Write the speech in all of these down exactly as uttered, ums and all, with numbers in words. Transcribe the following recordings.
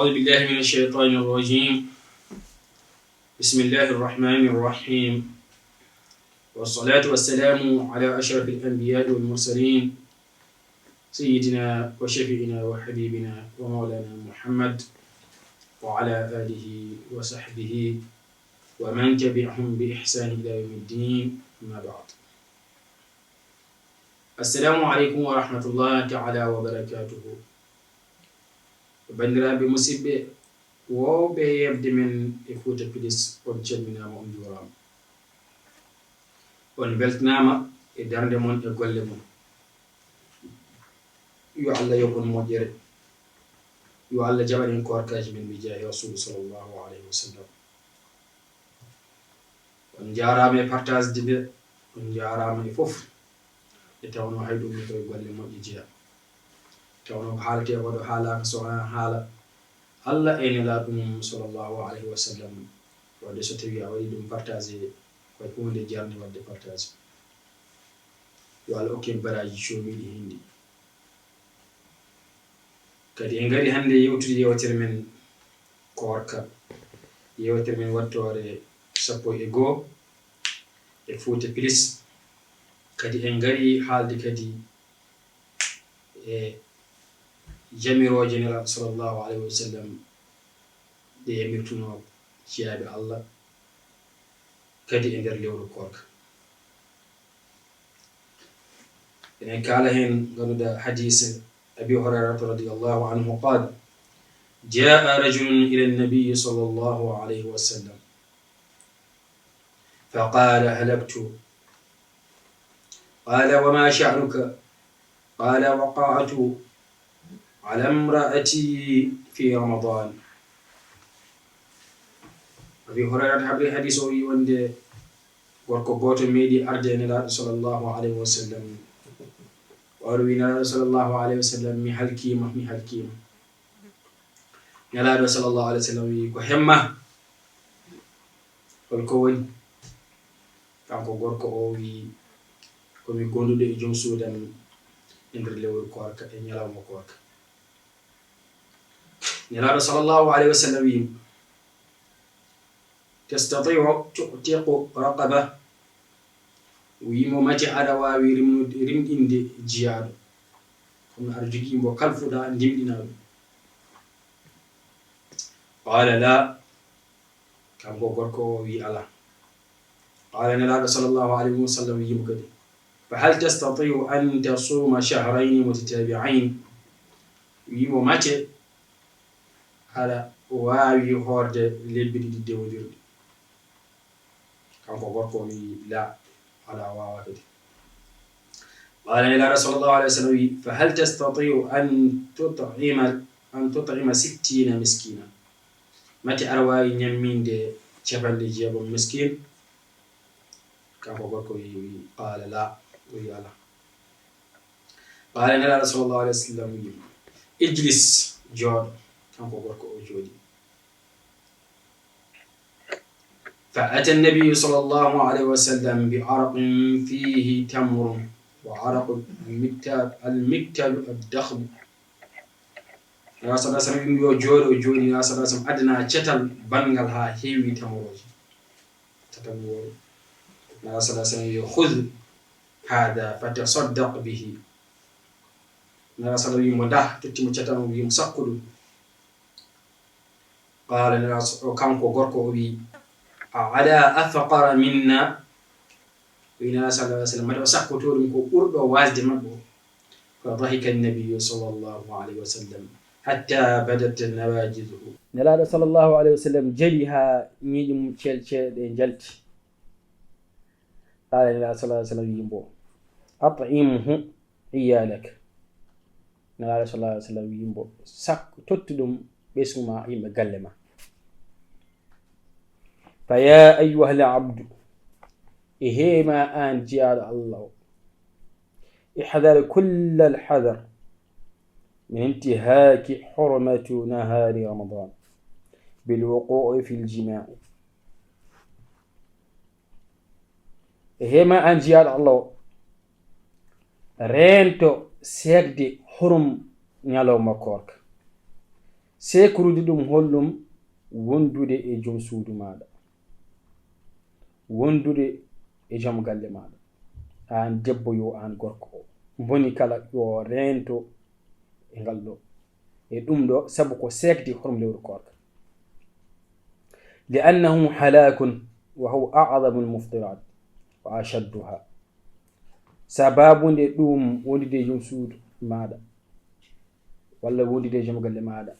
أعوذ بالله من الشيطان الرجيم. بسم الله الرحمن الرحيم. والصلاة والسلام على أشرف الأنبياء والمرسلين، سيدنا وشفيعنا وحبيبنا ومولانا محمد، وعلى آله وصحبه ومن تبعهم بإحسان إلى يوم الدين. أما بعد. السلام عليكم ورحمة الله تعالى وبركاته. Banndiraaɓe musidɓe, woowɓe yeɓde men e Fuuta Pilis, on calminaama, on njuuraama. On mbeltanaama e darnde mon e golle mon. Yo Allah yoɓ on moƴƴere. Yo Allah jaɓan en koorkaaji men, bi jaahi Rasuulu sallallahu alayhi wa sallam. On njaaraama e partage de, on njaaraama e fof. E tawnoo hay ɗum ne koye golle moƴƴe jeyaa. Tawnoo ko haaletee ko ɗo haalaaka so wonaa haala Allah e Nelaaɗo mum sallallahu alayhi wa sallam. Waɗde so tawii a waɗii ɗum partage, ko huunde jarnde waɗde partage. Yo Allah okku en baraaji coomiiɗi henndu. Kadi en ngarii hannde yewtude yewtere men koorka, yewtere men wattoore sappo e goo e Fuuta Pilis. Kadi en ngarii haalde kadi e jamirooje Nelaaɗo sallallahu alayhi wa sallam, ɗe yamirtunoo jiyaaɓe Allah, kadi e nder lewru koorka. Enen kaala heen, ngannduɗaa hadiis Abi Hurayrata radiyallahu anhu qaal: جاء رجل إلى النبي صلى الله عليه وسلم فقال: هلكت. قال: وما شأنك؟ قال: وقعت على امرأتي في رمضان. Abi Hurayrata habri hadiis o, wi wonde gorko gooto meeɗi arde e Nelaaɗo sallallahu alayhi wa sallam. O ari wi Nelaaɗo sallallahu alayhi wa sallam: "Mi halkiima, mi halkiima." Nelaaɗo sallallahu alayhi wa sallam wi: "Ko hemma? Hol ko woni?" Kanko gorko o wi: "Ko mi gonduɗo e joom suudam e nder lewru koorka, e ñalawma koorka." Nelaaɗo sallallahu alayhi wa sallam wi mo: "Tastati'u tu'tiqu raqaba?" Wi mo: "Mate aɗa waawi rimnude, rimɗinde jiyaaɗo? Kono aɗa jogii mo kalfuɗa, ndimɗina ɗum." Qaala: "Laa." Kanko gorko o wi: "Alaa." Qaala, Nelaaɗo sallallahu alayhi wa sallam wi mo kadi: "Fa hal tastati'u an tasuuma shahrayni mutatabi'ayn?" Wi mo: "Mate aɗa waawi hoorde lebbi ɗiɗi dewondirɗi?" Kanko gorko o wi: "Laa, alaa, waawaa kadi." Qaala, Nelaaɗo sallallahu alayhi wa sallam wi: "Fa hal tastati'u an tut'ima, an tut'ima sittiina miskiina?" Mate aɗa waawi ñamminde capanɗe jeegom miskin? Kanko gorko wi, wi, qaala: "Laa." O wi: "Alaa." Qaala, Nelaaɗo sallallahu alayhi wa sallam wi mo: "Ijlis, jooɗo." Kanko gorko o jooɗi. فأتى النبي صلى الله عليه وسلم بعرق فيه تمر وعرق المكتل، المكتل الضخم. Nelaaɗo sallallahu alayhi wa sallam wi mo yo jooɗo, o jooɗi. Nelaaɗo sallallahu alayhi wa sallam addana cetal banngal haa heewi tamorooje. Cetal wooɗo. Nelaaɗo sallallahu alayhi wa sallam wi: "Khudh hadha fatasaddaq bihi." Nelaaɗo sallallahu wi mo: "Ndaa," totti mo cetal, o wi mo: "Sakku ɗum." Qaala, Nelaaɗo, o kanko gorko o wi: "A ala afqara minna?" O wi Nelaaɗo sallallahu alayhi wa sallam: "Mate o sakkotoo ɗum ko ɓurɗo waasde maɓɓe o?" Fa dahika an-nabiyyu sallallahu alayhi wa sallam hatta badat nawajizuhu. Nelaaɗo sallallahu alayhi wa sallam jali haa ñiiƴe mum ceelceeɗe njalti. Qaala, Nelaaɗo sallallahu alayhi wa sallam wi mo: "At'imhu iyalak." Nelaaɗo sallallahu alayhi wa sallam wi mo: "Sak, tottu ɗum ɓesngu ma, yimɓe galle ma." Fa ya ayyuhal abdu, e heema aan jiyaaɗo Allah o, ihdar kullal hadar min intihaki hurmati nahari Ramadan bil wuqu'i fil jima'i. E heema aan jiyaaɗo Allah o, reento seekde hurum ñalawma koorka. Sekrude ɗum holɗum? Wondude e jom suudu maaɗa, wondude e jom galle maaɗa, aan debbo yo aan gorko o. Mboni kala yo reento e ngal ɗo, e ɗum ɗo, sabu ko seekde horum lewru koorka. Li annahu halakun wa huwa a'zamu al-muftirat wa ashadduha. Sababu nde ɗum wondude e jom suudu maaɗa, walla wondude e jom galle maaɗa,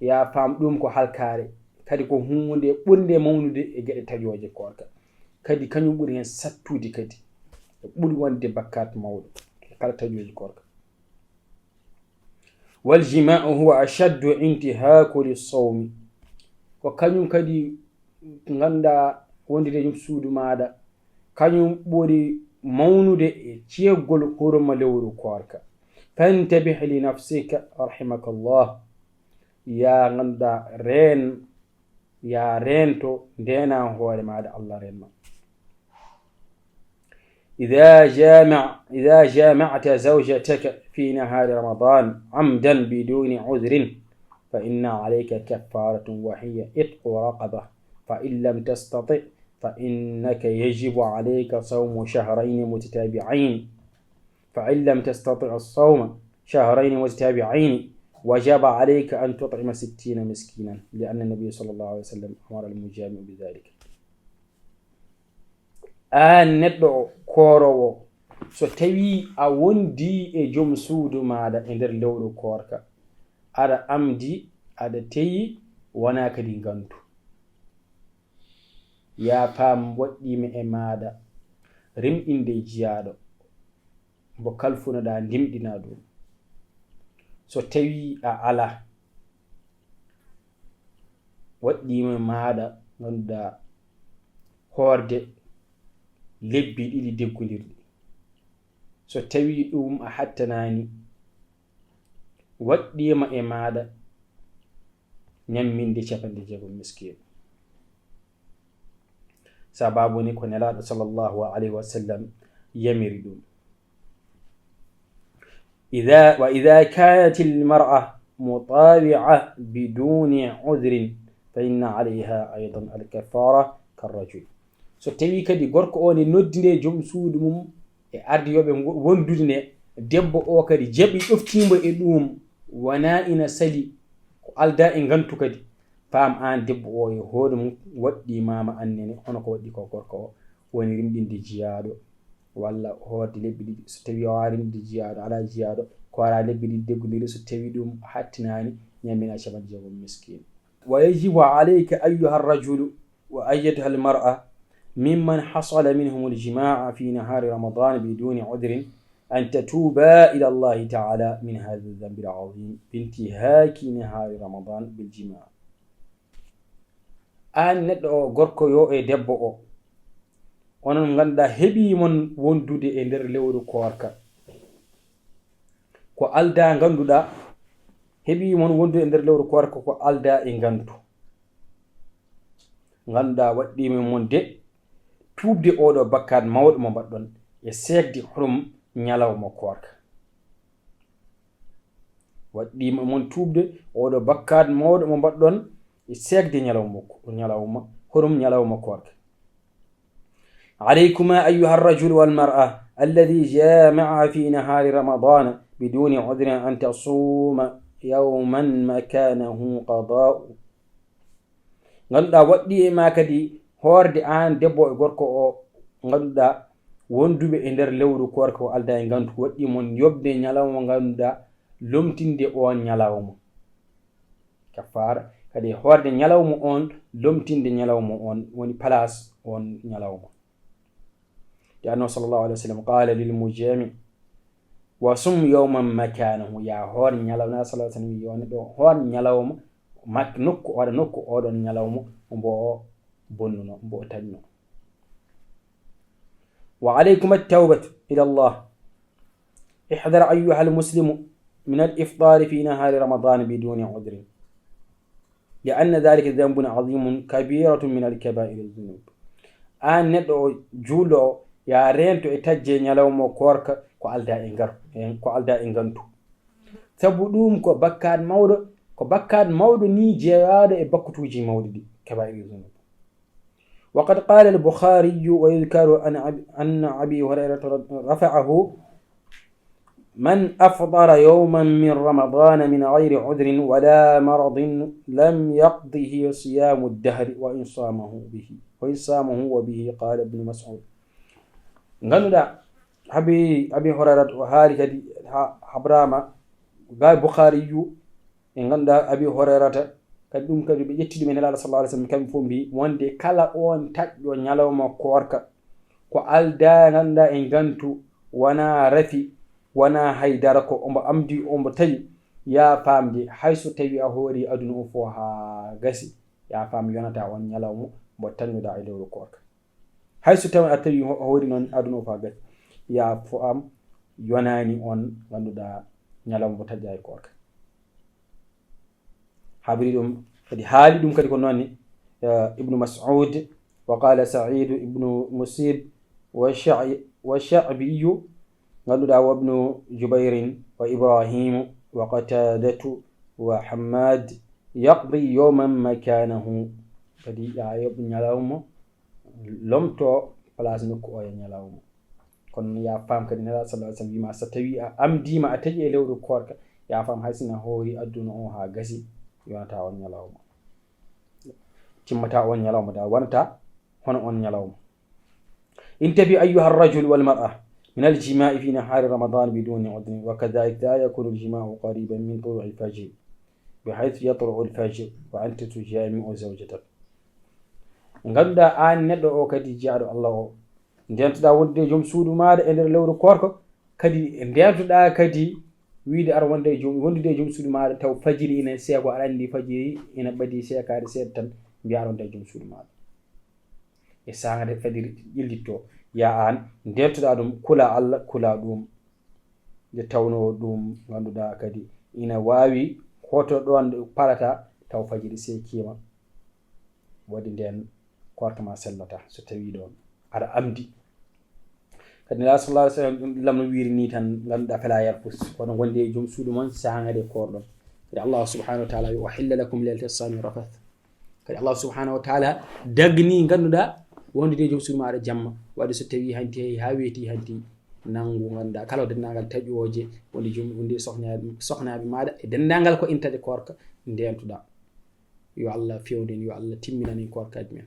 ya faam ɗum ko halkaare, kadi ko huunde ɓurnde mawnude e geɗe taƴooje koorka, kadi kañum ɓuri heen sattude kadi, e ɓuri wonde bakkaat mawɗo e kala taƴooje koorka. Wal jima'u huwa ashaddu intihaku lis sawmi. Ko kañum kadi ngannduɗaa wondude e jom suudu maaɗa, kañum ɓuri mawnude e ceekgol hurma lewru koorka. Fantabih li nafsika, rahimakallah. Ya ngannduɗaa reen, ya reento, ndeena hoore maaɗa, Allah reenma. إذا جامع إذا جامعت زوجتك في نهار رمضان عمدا بدون عذر فإن عليك كفارة وهي عتق رقبة، فإن لم تستطع فإنك يجب عليك صوم شهرين متتابعين، فإن لم تستطع الصوم شهرين متتابعين وجب عليك أن تطعم ستين مسكينا، لأن النبي صلى الله عليه وسلم أمر المجامع بذلك. Aan neɗɗo kooroowo, so tawii a wondii e jom suudu maaɗa e nder lewru koorka, aɗa amdi, aɗa teyi, wonaa kadi ngantu, yaa faam waɗɗiima e maaɗa rimɗinde jiyaaɗo mbo kalfunoɗaa ndimɗinaa ɗum. So tawii a alaa, waɗɗiima maaɗa ngannduɗaa hoorde lebbi ɗiɗi deggondirɗi. So tawii ɗum a hattanaani, waɗɗiima e maaɗa ñamminde capanɗe jeegom miskiino. Sababu ni ko Nelaaɗo sallallahu alayhi wa sallam yamiri ɗum. إذا وإذا كانت المرأة مطاوعة بدون عذر فإن عليها أيضا الكفارة كالرجل. So tawii kadi gorko o ne noddire jom suudu mum e ardiyooɓe ngo-, wondude ne, debbo o kadi jaɓi ɗoftiimo e ɗum, wonaa ina sali, ko aldaa e ngantu kadi, faam aan debbo o e hoore mum waɗɗiima ma annene, hono ko waɗɗi ko gorko o, woni rimɗinde jiyaaɗo, walla hoorde lebbi ɗiɗi. So tawii o waawaa rimɗinde jiyaaɗo, alaa jiyaaɗo, koora lebbi ɗiɗi deggondiri, so tawii ɗum hattinaani, ñammina capanɗe jeegom miskiino. ويجب عليك أيها الرجل وأيتها المرأة ممن حصل منهم الجماع في نهار رمضان بدون عذر أن تتوبا إلى الله تعالى من هذا الذنب العظيم بانتهاك نهار رمضان بالجماع. Aan neɗɗo o, gorko yo e debbo o, onon ngannduɗaa heɓii mon wondude e nder lewru koorka ko aldaa, ngannduɗaa heɓii mon wondude e nder lewru koorka ko aldaa e ngantu, ngannduɗaa waɗɗiima mon de tuubde oɗo bakkaat mawɗo mo mbaɗɗon e seekde horum ñalawma koorka. Waɗɗiima mon tuubde oɗo bakkaat mawɗo mo mbaɗɗon e seekde ñalawma ko-, ñalawma, horum ñalawma koorka. عليكما أيها الرجل والمرأة الذي جامع في نهار رمضان بدون عذر أن تصوم يوما مكانه قضاء. Ngannduɗaa waɗɗii e maa kadi hoorde aan debbo e gorko o, ngannduɗaa wonduɓe e nder lewru koorka ko aldaa e ngantu, waɗɗii mon yoɓde ñalawma ngannduɗaa lomtinde oon ñalawma. Kaffaara kadi e hoorde ñalawma oon, lomtinde ñalawma oon, woni place oon ñalawma. Nde Annabi sallallahu alayhi wa sallam qaala lil mujaami wa sum yawman makaanahu, ya hoor ñalawma, Nabi sallallahu alayhi wa sallam yo neɗɗo hoor ñalawma mak-, nokku, waɗa nokku oɗon ñalawma mbo o bonnuno, mbo o taƴno. Wa alaykum at-tawbatu ila Allah. Ihdar ayyuha al-muslimu min al-iftari fi nahari Ramadan biduni udrin. Li anna dhalika dhanbun adhimun kabiratun min al-kabairi dhunub. Aan neɗɗo o, juulɗo o, ya reento e taƴde ñalawma koorka ko aldaa e ngar-, e ko aldaa e ngantu. Sabu ɗum ko bakkaat mawɗo, Ko bakkaat mawɗo ni jeeyaaɗo e bakkutuuji mawɗi ɗi, كبائر الذنوب. وقد قال البخاري ويذكر عن أبي، أن أبي هريرة رفعه: من أفطر يوما من رمضان من غير عذر ولا مرض لم يقضه صيام الدهر وإن صامه به، وإن صامه وبه، قال ابن مسعود. Ngannduɗaa, Abi, Abi Hurayrata o haali kadi, ha-, habraama, ga Bukhariyu, e ngannduɗaa Abi Hurayrata, kadi ɗum kadi ɓe ƴetti ɗum e Nelaaɗo sallallahu alaihi wasallam, kamɓe fof mbi wonde kala on taƴɗo ñalawma koorka, ko aldaa ngannduɗaa e ngantu, wonaa rafi, wonaa hay dara, ko ombo amdi, ombo tawi, yaa faamde, hay so tawi a hoori aduna o fof haa gasi, yaa faam yonata on ñalawma mbo tañuɗaa e lewru koorka. Hay so tawi a tawi ho-, hoori noon aduna o fof haa gasi, yaa faam yonaani on ngannduɗaa ñalawma mbo taƴƴaa e koorka. Habri ɗum kadi, haali ɗum kadi ko noon ni, eh, Ibnu Mas'ud, wa qala Sa'id ibnu Musib, wa Sha'i-, wa Sha'biyu, ngannduɗaa, wa ibnu Jubayrin, wa Ibrahimu, wa Qatadatu, wa Hammad, yaqdi yawman makanahu. Kadi ya yoɓ ñalawma, lomto place nokku o e ñalawma. Kono yaa faam kadi Nelaaɗo sallallahu alaihi wasallam wiima, so tawi a amdiima a taƴi e lewru koorka, yaa faam hay sina hoori aduna o haa gasi, yonata on ñalawma. Timmata on ñalawma da, wonata hono on ñalawma. انتبه أيها الرجل والمرأة من الجماع في نهار رمضان بدون عذر، وكذلك لا يكون الجماع قريبا من طلوع الفجر بحيث يطلع الفجر وأنت تجامع زوجتك. Ngannduɗaa aan neɗɗo o kadi jiyaaɗo Allah o, ndeentoɗaa wondude e joom suudu maaɗa e nder lewru koorka, kadi ndeentoɗaa kadi wiide aɗa wonda e joom, wondude e joom suudu maaɗa taw fajiri ina seeko, aɗa anndi fajiri ina ɓadii seekaade seeɗa tan, mbiyaa aɗa wonda e joom suudu maaɗa. E saanga nde fajiri ƴellitto, yaa aan ndeentoɗaa ɗum, kulaa Allah, kulaa ɗum. Nde tawnoo ɗum ngannduɗaa kadi ina waawi hoto ɗoon ɗo palata taw fajiri seekiima. Waɗi ndeen koorka ma sellata so tawii ɗoon aɗa amdi. Kadi Nelaaɗo sallallahu alaihi wasallam ɗum lamno wiiri ni tan, ngannduɗaa, fala yarfus, kono wonde e joom suudu mon saanga nde koorɗon. Kadi Allah subhanahu wa ta'ala wi, "Uhilla lakum laylata siyami rafath." Kadi Allah subhanahu wa ta'ala dagni ngannduɗaa wondude e joom suudu maaɗa jamma. Waɗi so tawi hanti hay haa weeti hanti, nanngu ngannduɗaa kala denndaangal taƴooje wonde joom, wonde sohna-, sohnaaɓe maaɗa e denndaangal ko intaade koorka ndeentuɗaa. Yo Allah fewndin, yo Allah timminan en koorkaaji men.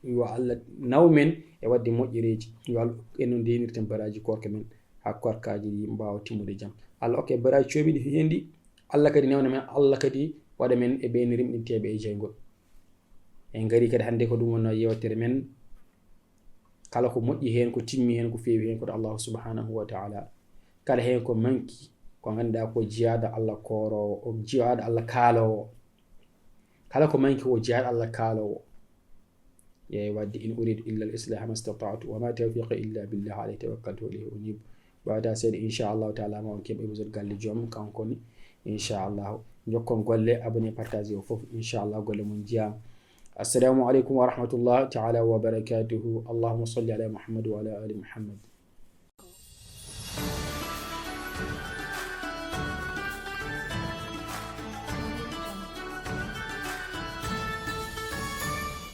Yo Allah naw men e waɗde moƴƴereeji. Yo Allah, en no ndeenirten baraaji koorka men haa koorkaaji ɗi mbaawa timmude jam. Allah okke baraaji coomiɗi heen ɗi. Allah kadi newna men, Allah kadi waɗa men e ɓeen rimɗinteeɓe e jeyngol. En ngarii kadi hannde ko ɗum wonnoo yeewtere men. Kala ko moƴƴi heen, ko timmi heen, ko feewi heen, ko to Allahu subhanahu wa ta'ala. Kala heen ko manki, ko ngannduɗaa ko jiyaaɗo Allah kooroowo, o jiyaaɗo Allah kaaloowo. Kala ko manki, o jiyaaɗo Allah kaaloowo. Yeey, waɗde, in uridu illa al islaha ma istata'tu wa ma tawfiqi illa billah alayhi tawakkaltu wa ilayhi unib. Ɓaawata seeɗa, inchallahu taala, ma on keɓ épisode galle joom, kanko ni, inchallahu. Jokkon golle, abonné, partagé o fof, inchallah, golle mon njiyaama. Assalamu aleykum wa rahmatullahi taala wa barakatuhu. Allahumma salli ala Muhammad wa ala ali Muhammad.